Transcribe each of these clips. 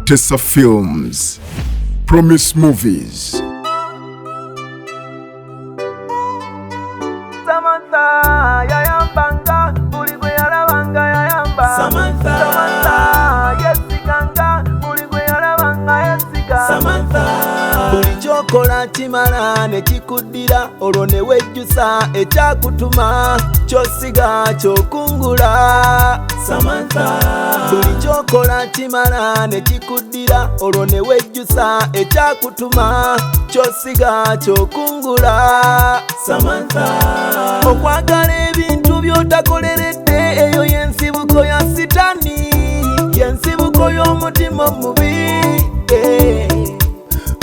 Kutesa Films, Promise Movies. Samantha yayambanga buli gwe yalabanga yayamba. Samantha. Samantha yesiganga buli gwe yalabanga yesiga. Samantha. Buli kyokola kimala ne kikuddira olwo ne wejjusa ekyakutuma kyosiga kyokungula. Samantha. Buli kyokola kimala ne kikuddira olwo ne wejjusa ekyakutuma kyosiga kyokungula. Samantha. Okwagala ebintu by'otakoleredde eyo y'ensibuko ya sitani, y'ensibuko y'omutima omubi. Eh.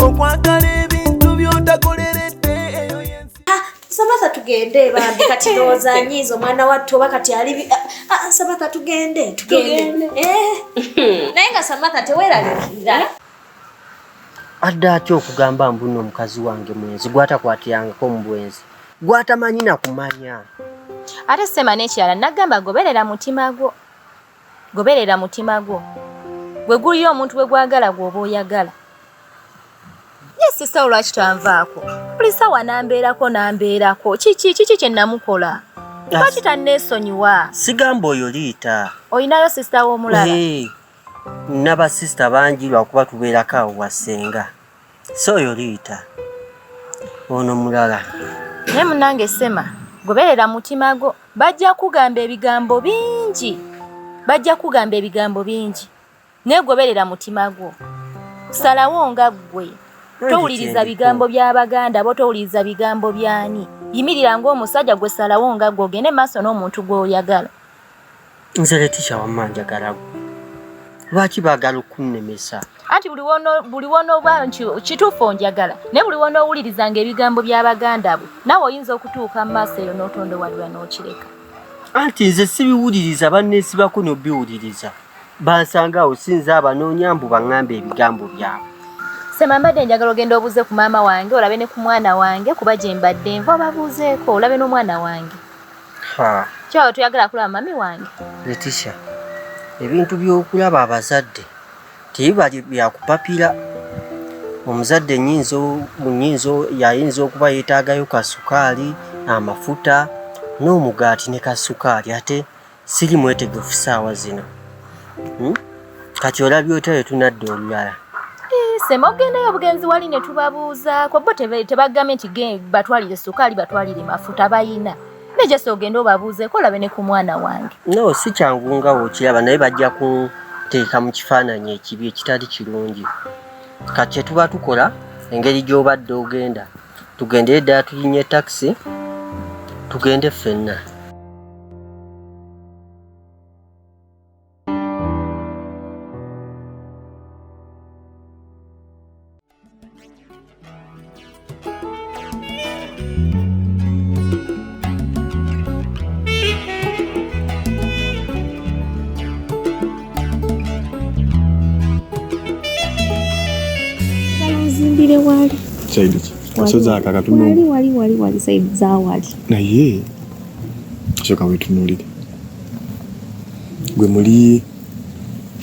Okwagala ebintu by'otakoleredde eyo y'ensi Samantha tugende bambi, kati ndowooza anyiiza omwana wattu oba kati ali. Ah, ah, Samantha tugende, tugende. Eh. Naye nga Samantha teweeraliikirira. Adde atya okugamba mbu nno omukazi wange mwenzi, gw'atakwatirangako mu bwenzi, gw'atamanyi na kumanya? Ate Sema n'ekirala nagamba, goberera mutima gwo, goberera mutima gwo, gwe guliyo omuntu gwe gwagala gw'oba oyagala. Ye sister wo lwaki tanvaako? Buli ssaawa nambeerako, nambeerako. Kiki, kiki kye namukola? Lwaki tanneesonyiwa? Sigamba oyo Liita. Olinayo sister w'omulala? Ee, nina basisita bangi lwakuba tubeerako awo wa ssenga. Si oyo Liita, ono mulala. Naye munnange Sema, goberera mutima gwo. Bajja kugamba ebigambo bingi, bajja kugamba ebigambo bingi, naye goberera mutima gwo, salawo nga ggwe. Towuliriza bigambo by'abaganda bo, towuliriza bigambo byani. Yimirira ng'omusajja gwe, salawo nga ggwe, ogende maaso n'omuntu gw'oyagala. Nze Letisha, wamma njagala gwe, lwaki baagala okunnemesa? Anti buli wonooba nti kituufu onjagala, naye buli wonoowulirizanga ebigambo by'abaganda bo, naawe oyinza okutuuka mu maaso eyo n'otondowalirwa n'okireka. Anti nze sibiwuliriza, banneesibako n'obiwuliriza. Bansanga awo, si nze abanoonya mbu baŋŋambe ebigambo byabwe. Sema, mbadde njagala ogenda obuuze ku maama wange, olabe ne ku mwana wange, kuba gye mbadde nva obabuuzeeko, olabe n'omwana wange. Ha. Kyawe toyagala kulaba mami wange? Letisha, ebintu by'okulaba abazadde tebiba byakupapira. Omuzadde nyinza yayinza okuba yeetaagayo kasukaali, amafuta n'omugaati ne kasukaali, ate siri mwetegefu saawa zino. Kati olabye otya bwe tunadda olulala? Sema, ogendayo obugenzi wali ne tubabuuzaako. Bo tebagambye nti batwalire sukaali, batwalire mafuta, bayina. Naye just ogende obabuuzeeko, olabe ne ku mwana wange. No, si kyangu nga w'okiraba, naye bajja kunteeka mu kifaananyi ekibi ekitali kirungi. Kati kye tuba tukola, engeri gy'obadde ogenda, tugendere ddala tulinye takisi tugende ffenna. Ozimbire wali. Side ki? Kasozi ako akatono? Wali, wali, wali, wali, side za wali. Naye sooka weetunuulire gwe muli,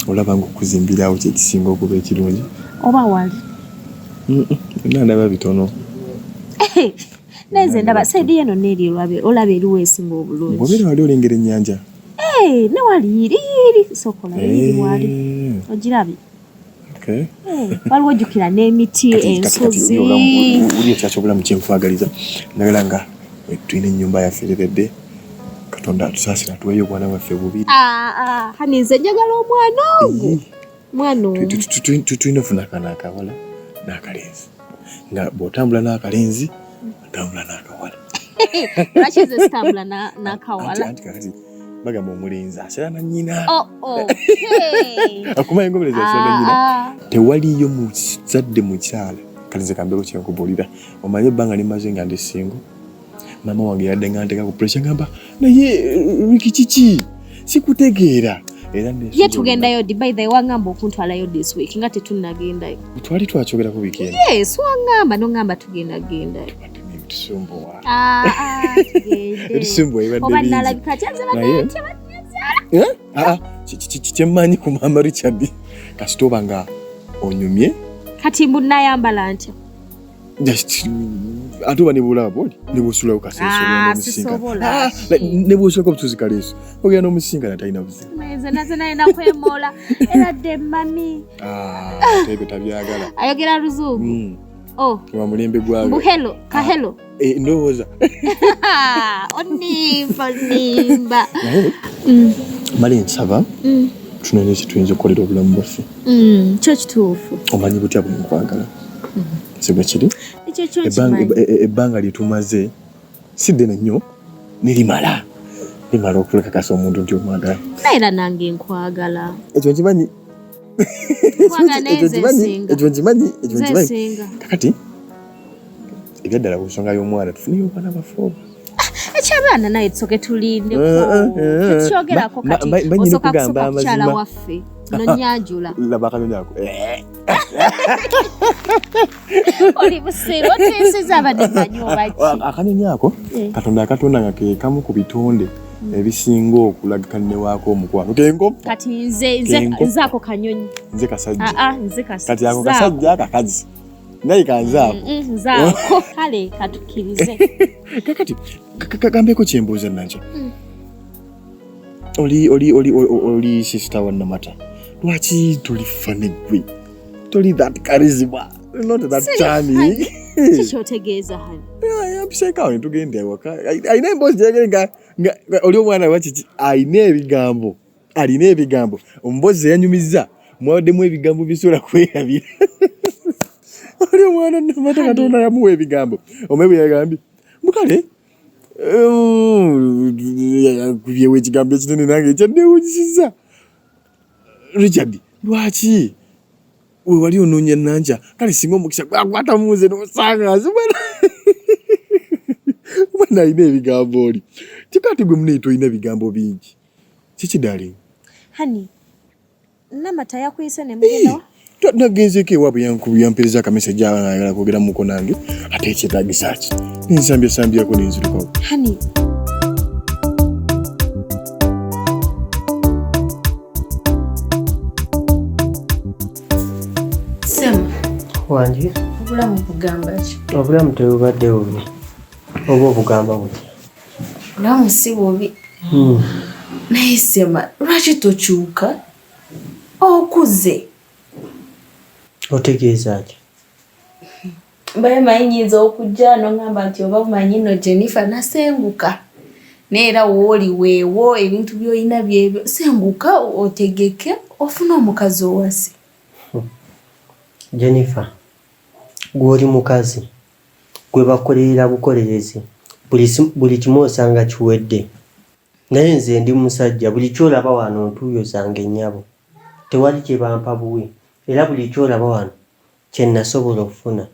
olaba nga okuzimbirawo kyekisinga okuba ekirungi? Oba wali. Byonna ndaba bitono. Naye nze ndaba side yeno neeri, olaba eriwo esinga obulungi. Bw'obeera wali olengera ennyanja. Eh, ne wali yiri yiri, sooka olabe yiri wali. Ogirabye? Okay. Eh, waliwo ojjukira n'emiti, ensozi. Uli ekyakyo obulamu kyenkwagaliza, njagala nga tulina ennyumba yaffe ereredde. Katonda atusaasira atuweeyo obwana bwaffe bubiri. Ah, ah, honey, nze njagala omwana ogwo, mwana omu. Tulina ofuna akana akawala n'akalenzi, nga bw'otambula n'akalenzi otambula n'akawala. Lwaki nze sitambula n'akawala? Anti kakati bagamba omulenzi asera na nnyina. Oh, hey. Akumaye ngomulenzi asera na nnyina. Ah, ah. Tewaliyo muzadde mukyala. Kati nze kambeeko kyenkubuulira. Omanyi ebbanga limaze nga ndi single, maama wange yadde nga nteeka ku pressure, ngamba naye Riki kiki sikutegeera era Ye tugendayo di? By the way, wangamba okuntwalayo this week nga tetunnagendayo. Twali twakyogerako weekend. Yes, wangamba nongamba tugenda gendayo. Tubadde n'ebitusumbuwa. Ah, ah, tugende. Ebitusumbuwa ebibadde Oba bingi. nalabika kyanze. Naye- Banatya. Eh? Ah, ah, kyemmanyi ku maama Richard, kasita oba nga Onyumye. Kati mbu nayambala ntya? Just ate oba ne bwolaba bwoli ne bw'osuulawo kaseeso Ah, ogenda n'omusisinkana. sisobola. Ah, like, ne bw'osuulako obusuuzi kaleeso ogenda n'omusisinkana talina buzibu. Nze naze nalina kwemoola era dde mami. Ah, ate ebyo tabyagala. Ayogera luzungu. Oh, Wa mulembe mbu gwawe. hello, ka hello. Eh, ndowooza. Onimba, onimba. Naye male nsaba tunoonye kye tuyinza okukolera obulamu bwaffe. Kyo kituufu. Omanyi butya bwe nkwagala. Si bwe kiri? Ekyo kyo Ebbanga nkimanyi. ebbanga lye tumaze si ddene nnyo ne limala. Limala okulekakasa omuntu nti omwagala. Naye era nange nkwagala. Ekyo nkimanyi. Nkwagala naye Ekyo nze nkimanyi. nsinga. Ekyo nkimanyi. Ekyo Nze nkimanyi. nsinga. Kakati ebyaddala ku nsonga y'omwana tufuneyo abaana baffe oba. Ekyabaana naye tusooke tulindeko. Tetukyogerako kati. Mba nnyina Osooka okugamba kusooka kukyala amazima. waffe. Nonyanjula. Laba akanyonyi ako. Oli busiru otiisiza abadde manyi oba ki. Akanyonyi ako Katonda akatonda nga ke kamu ku bitonde ebisinga okulaga kanne waako omukwano. Kenkoppa. Kati nze nze Kenkoppa. nze ako kanyonyi. Nze kasajja. Aa nze kasajja. Kati ako kasajja akakazi. Naye kanzaako. Nze ako. Kale katukkirize. Kakati kagambeeko kyembuuza Nankya. Oli oli oli oli sister wa Namata. Lwaki toli funny gwe? Toli that charisma. Not that Siri charming. Ki kyotegeeza hani? Yampiseeko awo ne tugenda ewaka. Alina emboozi gy'ayogera nga oli omwana wa kiki alina ebigambo. Alina ebigambo. Emboozi eyanyumizza mwabaddemu ebigambo bisobola kwerabira. Oli omwana Namata Katonda yamuwa ebigambo. Omanyi bwe yagambye? Mbu kale yakubyewo ekigambo ekinene nange ekyanneewuunyisizza. Richard, lwaki we wali onoonya Nankya kale singa omukisa gwakwata mu nze n'osanga nze mwana mwana alina ebigambo oli. Kyokka ate gwe munne tolina bigambo bingi. Kiki darling? Hani, Namata yakuyise ne mugenda wa? Nagenzeeko ewaabwe yampeereza akameseji awo ng'ayagala kwogeramuko nange ate ekyetaagisa ki? Nensambyassambyako ne nzirukawo. Hani, Sema, Wangi, obulamu bugamba ki? obulamu tebubadde bubi oba obugamba butya? Obulamu si bubi. Naye Sema, lwaki tokyuka? Okuze. Otegeeza ki? Mbaye manyi nnyinza okujja n'oŋŋamba nti oba omanyi nno Jennifer nasenguka. Naye era w'oli weewo ebintu by'olina byebyo. Senguka otegeke ofune omukazi owase. Jennifer, gw'oli mukazi gwe bakolerera bukolerezi buli kimu osanga kiwedde. Naye nze ndi musajja buli ky'olaba wano ntuuyo zange nnyabo. Tewali kye bampa buwi era buli ky'olaba wano kye nasobola okufuna.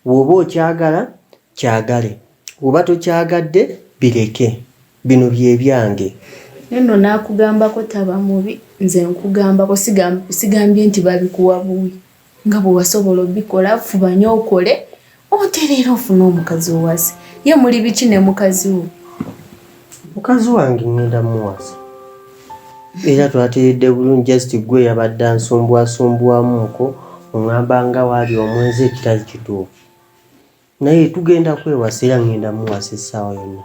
Bw'oba okyagala kyagale, bw'oba tokyagadde bireke. Bino bye byange. Naye nno n'akugambako taba mubi, nze nkugambako sigambye nti babikuwa buwi. Nga bwe wasobola obikola fuba nnyo okole otereera ofune omukazi owase. Ye muli biki ne mukazi wo? Mukazi wange ŋŋenda muwasa. Era twateredde bulungi just gwe yabadde ansumbuwasumbuwamuko oŋŋamba nga waali omwenzi ekitali kituufu. Naye tugenda kwewasa era ŋŋenda muwasa essaawa yonna.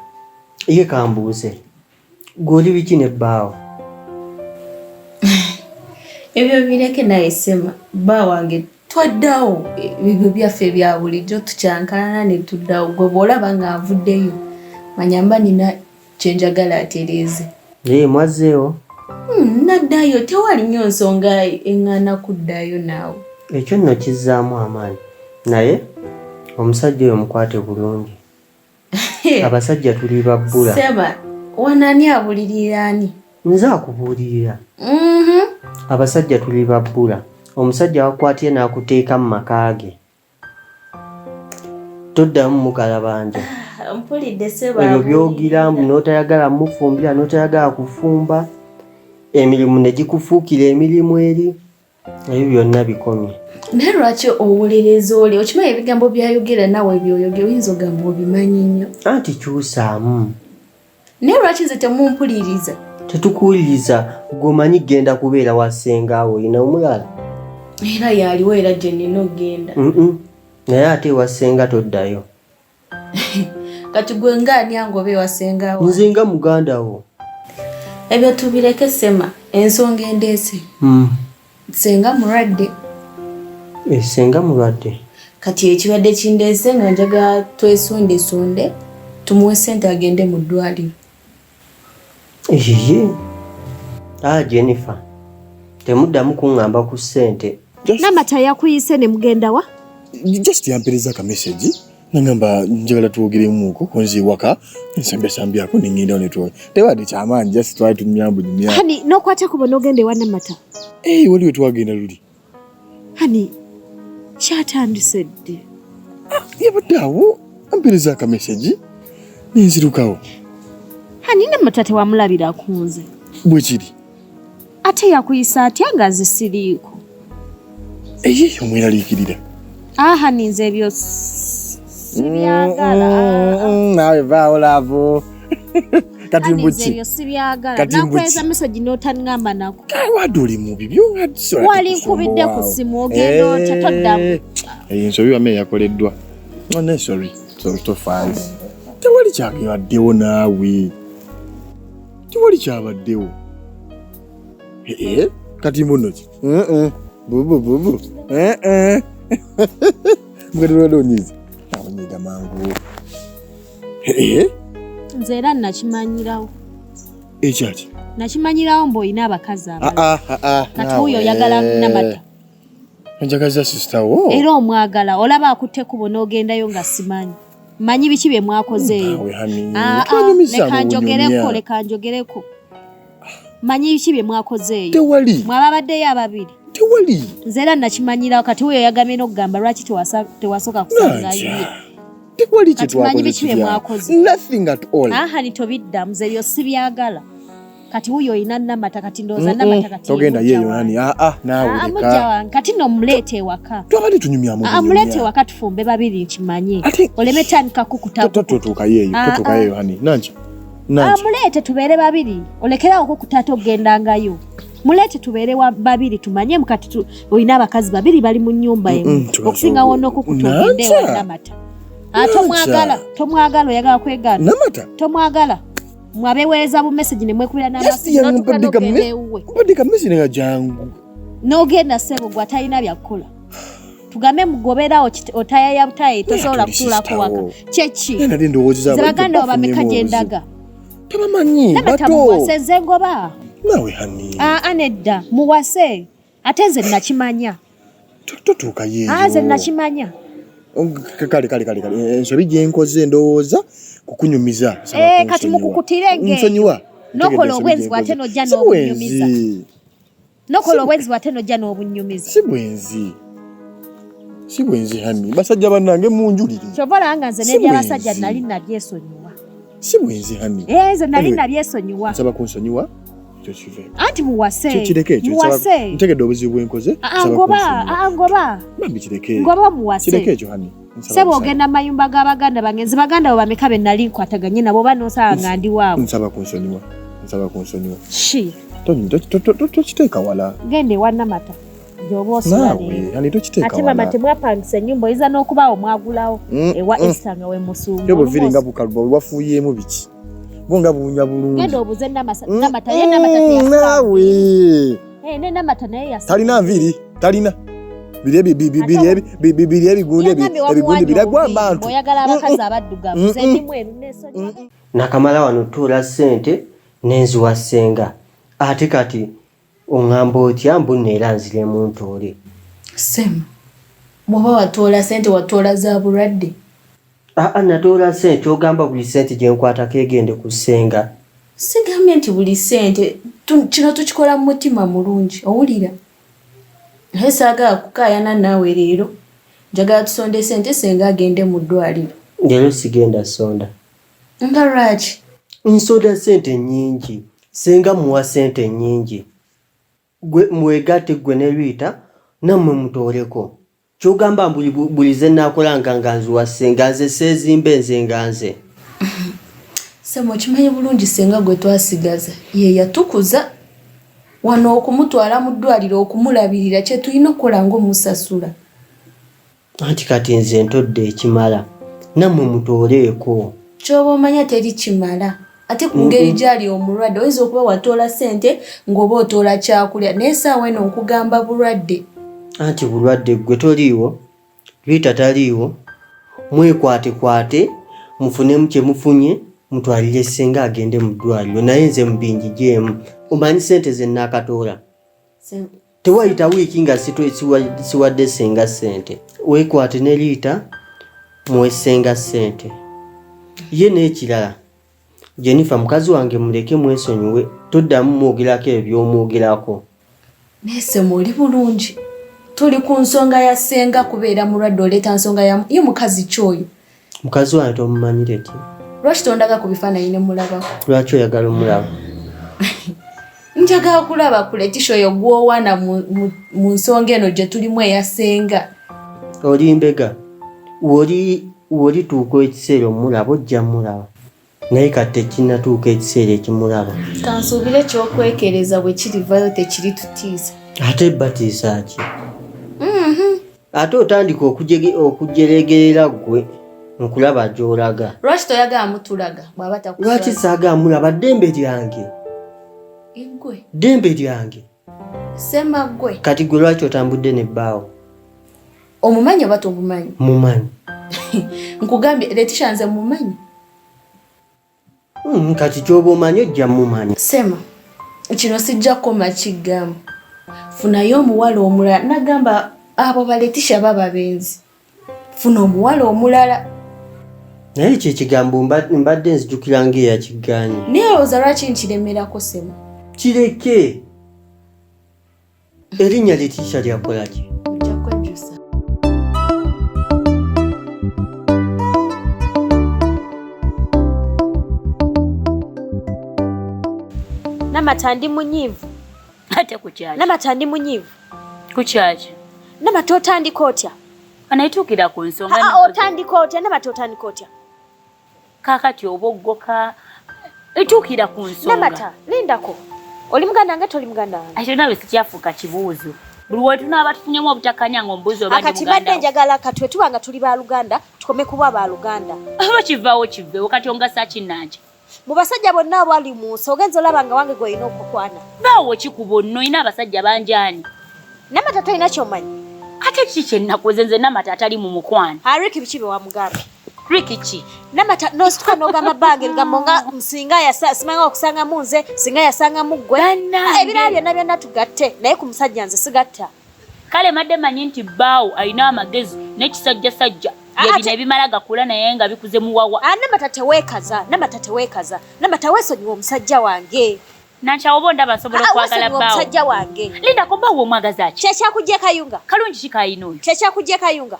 Ye kambuuze, gwe oli biki ne bbaawo? Ebyo bireke naye Sema, bba wange twaddawo ebyo byaffe ebya bulijjo tukyankalana ne tuddawo. Gwe bw'olaba nga nvuddeyo manya mba nina kye njagala atereeze. Naye mwazzeewo? Naddayo tewali nnyo nsonga eŋŋaana kuddayo naawe. Ekyo nno kizzaamu amaanyi. Naye omusajja oyo mukwate bulungi. Abasajja tuli babbula. Sema, wano ani abulirira ani? Nze akubuulirira. Abasajja tuli babbula. Omusajja wakwatye n'akuteeka mu maka ge. Toddamu mukalabanja. Mpulidde Sema. Ebyo by'ogira mbu n'otayagala mufumbira n'otayagala kufumba, emirimu ne gikufuukira emirimu eri, ebyo byonna bikomye. Naye lwaki owolereza oli? Okimanyi ebigambo by'ayogera naawe by'oyogera oyinza ogamba obimanyi nnyo. Anti kyusaamu. Naye lwaki nze temumpuliriza? Tetukuwuliriza, ggwe omanyi genda kubeera wa ssengaawo olina omulala. Era yaliwo era gye nina okugenda. Naye ate ewa ssenga toddayo. Kati gwe nga ani angoba ewa ssenga wo? Nze nga muganda wo. Ebyo tubireke Ssema, ensonga endeese. Ssenga mulwadde. Eh, ssenga mulwadde. Kati ekibadde kindeese nga njagala twesondeesonde tumuwe ssente agende mu ddwaliro. Eyiye. Ah, Jennifer, temuddamu kuŋŋamba ku ssente. Namata yakuyise ne mugenda wa? Just yampereza ka message nangamba njagala twogeremuko konzi waka nsambyasambyako nengenda netwoge tebadde kyamaanyi just twali tunyumya bunyumya. Hani n'okwata kubo n'ogenda ewa Namata? Eh, waliwo twagenda luli. Hani kyatandise ddi? Yabadde awo ampereza akamesegi nenzirukawo. Hani Namata tewamulabira ku nze. Bwe kiri. Ate yakuyisa atya nga nze siriiko? Eye omweraliikirira. Ah, hani nze ebyo sibyagala. Naawe vaawo laavu. Kati Hani nze mbuki. ebyo sibyagala. Kati mbuki. Nakweza message n'otaŋŋamba nako. Wadde oli mubi byo Wali nkubidde ku ssimu ogenda otya toddamu. Eyo ensobi wamma eyakoleddwa. Oh, no, sorry. Sorry, tofaayo. Tewali kyabaddewo naawe. Tewali kyabaddewo. Eh, kati mbuno ki? Bubu bubu. Eh. Mukati lwadde onyiize. Onyiiga mangu. Eh, Nze era nakimanyirawo. Ekyaki? Nakimanyirawo mbu olina abakazi abalala. Ah, ah, ah, Kati wuuyo oyagala Namata. Njagaza sister wo. Era omwagala olaba akutte kubo n'ogendayo nga simanyi. Manyi biki bye mwakozeeyo. Naawe honey. Ah, ah, Twanyumiza leka njogereko, bunyumya. leka njogereko. Manyi biki bye mwakozeeyo. Tewali. Mwababaddeyo ababiri. Tewali. Nze era nakimanyirawo kati wuuyo yagambye n'okugamba lwaki tewasooka kusangayo Nanja. ye. Tewali kye Kati manyi twakoze biki bye kibya. mwakoze. Nothing at all. Aha nitobiddamu nze ebyo sibyagala. Kati wuuyo olina Namata kati ndowooza Namata kati Togenda ye mujja yeeyo wange. nani. Ah ah naawe Ah, mujja leka. wange kati nno muleete ewaka. Twabadde tunyumyamu Ah, muleete ewaka tufumbe babiri nkimanye. Ate- Oleme tandika kukuta. Totuuka yeeyo. Ah, Totuuka ah. yeeyo honey. Nanja. Ah, Nanja. muleete tubeere babiri olekerawo okukutaata okugendangayo. Muleete tubeere babiri tumanye mukati olina abakazi babiri bali mu nnyumba emu okusinga wonna okukuta ogende ewa Nanja. Namata. Ah, tomwagala, tomwagala oyagala kwegaana. Namata. Tomwagala. Mwabeweereza bu message ne mwekubira n'amasimu n'otuuka n'ogenda ewuwe. Mpadde ka message nga jangu. N'ogenda ssebo gwe atalina bya kukola. Tugambe mugoberawo otayaya butayi tosobola tuli kutuulako sister waka. wo. Kyeki? Naye nali ndowooza Nze baganda bo bameka gye ndaga. Tebamanyi Namata bato. muwase nze ngoba. Naawe honey. Aa nedda muwase ate nze nakimanya. Totuuka yeeyo. Aa nze nakimanya. Kale kale kale kale ensobi gye nkoze ndowooza kukunyumiza. Nsaba Eh, kati kunsonyiwa. mukukutire ng'eyo. Nsonyiwa. N'okola Ntegedde ensobi obwenzi gye bw'ate nkoze. n'ojja Si n'obunyumiza. bwenzi. N'okola obwenzi bw'ate n'ojja n'obunyumiza. Si bwenzi. Si bwenzi honey. Basajja bannange munjulire. Kyova olaba nga nze Si n'ebyabasajja bwenzi. nali nabyesonyiwa. Si bwenzi honey. Eh, nze nali Anyway, nabyesonyiwa. Nsaba kunsonyiwa. Ekyo kiveeko. Anti muwase. Kireke ekyo. Nsaba- Muwase. Ntegedde obuzibu bwe nkoze. Aa Nsaba ngoba, kunsonyiwa. aa ngoba. Bambi kireke. Ngoba muwase. Kireke ekyo honey. Nsaba Ssebo nsaba. ogenda mu mayumba g'abaganda bange nze baganda bo bameka be nali nkwataganye nabo oba n'osanga nga ndi waabwe. Nsaba kunsonyiwa. Nsaba kunsonyiwa. Shi, Tokiteeka wala. genda ewa Namata gy'oba osula Naawe leero. honey tokiteeka Ate mama wala. temwapangisa ennyumba oyinza n'okubaawo mwagulawo ewa Esther nga we musumba. Yo buviri nga bukaluba wafuuyeemu biki? Bo nga buwunya bulungi. Genda obuuze Namata ye Namata teyasula. Naawe. Eh, ne Namata naye yasula. Talina nviiri, talina. Biri biri ebigundi Yagambye ebigundi wamuwanya biragwa obuviiri, abantu. bw'oyagala abakazi abaddugavu nze ndi mweru neesonyiwa. Nakamala wano tuula ssente nenziwa ssenga. Ate kati oŋŋamba otya mbu nno era nziremu ntoole. Ssema, bw'oba watoola ssente watoola za bulwadde. Aa natoola ssente ogamba buli ssente gye nkwatako egende ku ssenga. Sigambye nti buli ssente kino tukikola mu mutima mulungi owulira. Naye saagala kukaayana naawe leero. Njagala tusonde ssente ssenga agende mu ddwaliro. Leero sigenda sonda. Nga lwaki? Nsonda ssente nnyingi. Ssenga muwa ssente nnyingi. Gwe mwegatte gwe ne Rita nammwe mutooleko. Ky'ogamba buli ze nnaakolanga nga nziwa ssenga nze seezimbe nze nga nze. Ssebo okimanyi bulungi ssenga gwe twasigaza ye yatukuza. Wano okumutwala mu ddwaliro okumulabirira kye tulina okukola ng'omusasula. Anti kati nze ntodde ekimala nammwe mutooleeko. Ky'oba omanya teri kimala. Ate ku ngeri gy'ali omulwadde oyinza okuba watoola ssente ng'oba otoola kyakulya naye essaawa eno nkugamba bulwadde. Anti bulwadde ggwe toliiwo, Rita taliiwo, mwekwatekwate mufunemu kye mufunye mutwalire ssenga agende mu ddwaliro naye nze mubinjigyemu. Omanyi ssente ze nnaakatoola? Tewayita wiiki nga siwadde ssenga ssente. Weekwate ne Rita muwe ssenga ssente. Ye n'ekirala Jennifer mukazi wange muleke mwesonyiwe toddamu mwogerako ebyo by'omwogerako. Naye sema oli bulungi? Tuli ku nsonga ya ssenga kubeera mulwadde oleeta nsonga ya ye mukazi ki oyo? Mukazi wange tomumanyire ti? Lwaki tondaga ku bifaananyi ne mulabako? Lwaki oyagala omulaba? Njagala kulaba ku Letisha oyo gw'owaana mu nsonga eno gye tulimu eya ssenga. Oli mbega. Woli wolituuka ekiseera omulaba ojja mulaba naye kati tekinnatuuka ekiseera ekimulaba. Kansuubire ekyokwekereza bwe kirivayo tekiritutiisa. Ate batiisa ki? Mhm. Ate otandika okujeregerera ggwe nkulaba gy'olaga. Lwaki toyagala mutulaga bw'aba takuswaza? Lwaki saagala mulaba? Ddembe lyange. Ggwe. Ddembe lyange. Sema gwe. Kati gwe lwaki otambudde ne bbaawo? Omumanyi oba tomumanyi? Mumanyi. Nkugambye Letisha nze mumanyi. Kati kyoba omanyi ojja mumanya. Sema kino sijja kukoma kigamba. Funayo omuwala omulala nagamba abo ba Letisha baba benzi. Funa omuwala omulala. Naye ekyo ekigambo mbadde nzijukira ng'eyakigaanye. Naye olowooza lwaki nkiremerako Sema? Kireke. Erinnya Letisha lyakola ki? Ojja kwejjusa. Namata ndi munyiivu. Ate ku kyaki? Namata ndi munyiivu. Ku kyaki? Namata otandika otya? Anaituukira ku nsonga. Otandika otya? Namata otandika otya? Kaakati oboggoka etuukira ku nsonga. Namata lindako. Oli muganda wange toli muganda wange? Ekyo naawe sikyafuuka kibuuzo. Buli we tunaaba tufunyemu obutakkaanya ng'ombuuza oba ndi Kati muganda mbadde wo. njagala kati bwe tuba nga tuli baaluganda tukome kuba baaluganda. Oba kivaawo kiveewo kati ongasa ki Nankya? Mu basajja bonna abali mu nsi ogenze olaba nga wange gw'olina okukwana. Baawo ki ku bonna olina abasajja bangi ani? Namata tolina ky'omanyi. Ate kiki kye nnakoze nze Namata atali mu mukwano? Ah, Ricky biki bye wamugambye? Ricky ki? Namata n'osituka n'ogamba bbange ebigambo nga singa yasa simanga okusangamu nze singa yasangamu ggwe. Bannange. Ah, ebirala byonna byonna tugatte naye ku musajja nze sigatta. Kale madde manyi nti bbaawo alina amagezi n'ekisajjasajja Ah, bye ate- bino ebimala gakula naye nga bikuze muwawa. Ah, Namata teweekaza, Namata teweekaza. Namata weesonyiwe omusajja wange. Nankya oba ondaba nsobola Ah, okwagala weesonyiwe bbaawo. omusajja wange. Lindako bbaawo omwagaza ki? Kye kyakujja e Kayunga. Kalungi ki k'alina oyo? Kye kyakujja e Kayunga.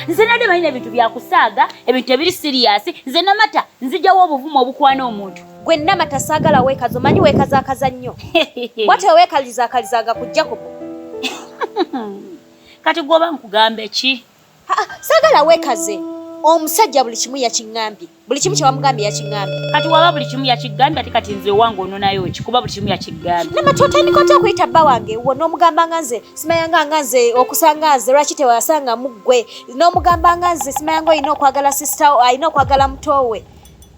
Nze nadde manyi ebintu bya kusaaga, ebintu ebiri siriyasi. Nze Namata nzigyawo obuvumu obukwana omuntu. Gwe Namata saagala weekaza, omanyi weekazaakaza nnyo. Bw'atyo weekalizaakalizanga ku Jacob. Kati gwe oba nkugambe ki? Ah, saagala weekaze. Omusajja buli kimu yakiŋŋambye. Buli kimu kye wamugambye yakiŋŋambye. Kati waba buli kimu yakigambye ate kati nze owange ononayo ki kuba buli kimu yakigambye. Namata otandika otya okuyita bba wange ewuwo n'omugamba nga nze simayanga nga nze okusanga nze lwaki tewasanga mu ggwe n'omugamba nga nze simayanga olina okwagala sisita wo alina okwagala muto we.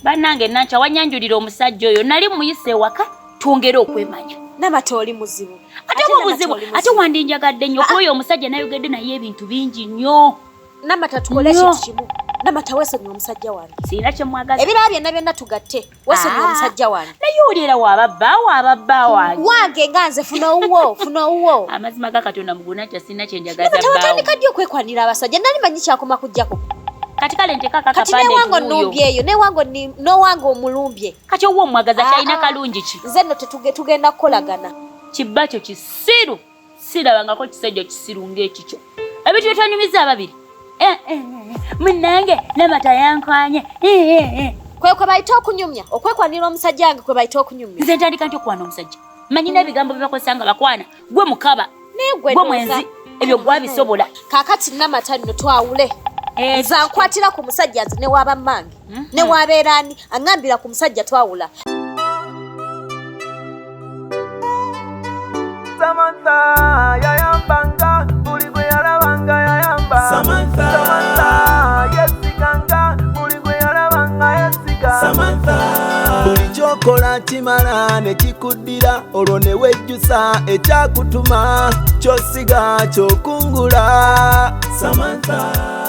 Bannange Nankya wanyanjulira omusajja oyo nali muyise ewaka twongere okwemanya. Namata oli muzibu. Ate Namata obuzibu oli ate muzibu. wandinjagadde nnyo kuba oyo omusajja nayogedde naye ebintu bingi nnyo. Namata tukole Nnyo. ekintu kimu. Namata weesonyiwe omusajja wange. Sirina kye mwagaza. Ebirala byonna byonna tugatte. Weesonyiwe Ah. omusajja wange. Naye oli era waaba bbaawo aba bba wange. Wange nga nze funa owuwo, funa owuwo. Amazima ga Katonda muguna Nankya sirina kye njagaza Namata bbaawo. watandika ddi okwekwanira abasajja? Nali manyi kyakoma ku Jacob. Kati kale nteeka Kati akapande newange ntuuyo. onnumbye eyo, newange n'owange omulumbye. Kati owuwo omwagaza kyalina Ah, ah. kalungi ki? Nze nno tugenda kukolagana. Kibba kyo kisiru. Sirabangako kisajja kisiru ng'ekikyo. Ebintu bye twanyumiza ababiri. Munnange Namata yankwanye. Kwe kwe bayita okunyumya, okwekwanira omusajja wange kwe bayita okunyumya. Nze ntandika ntya okukwana omusajja? Manyi n'ebigambo bye bakozesa nga bakwana. Gwe mukaba. Naye gwe Gwe ndowooza- mwenzi. Ebyo gwabisobola. Kaakati Namata nno twawule. Nze ankwatira ku musajja nze ne waaba mmange. Ne waabeera ani, aŋŋambira ku musajja twawula. Bw'okola kimala ne kikuddira, olwo ne wejjusa ekyakutuma, ky'osiga ky'okungula. Samantha.